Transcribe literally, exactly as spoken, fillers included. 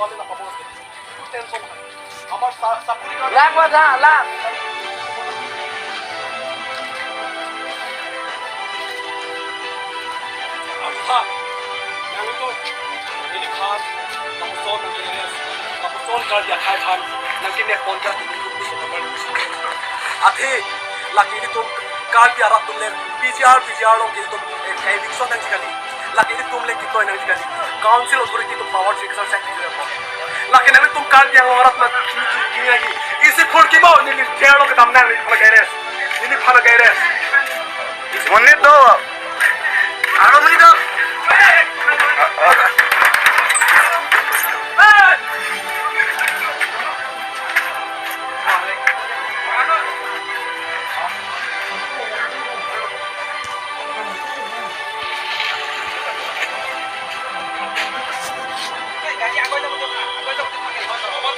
Lang pada, lang. Apha, nangtum neliphan lapuson nangkele, lapuson Karbi akhai aphan nangkele pon ta. Athe lake ilitum Karbi arat atum le P G R, P G R along ke ilitum, eh, eviction nangji kali. Lake ilitum le kitoi nangji kali. Council authority atum power exercise nangji kali. Lake nangtum Karbi Anglong arat na kini lagi. Isi khur kibo neli chair lo kedam nang neli phala gaires. Neli phala gaires. Monit do. Aro monit do.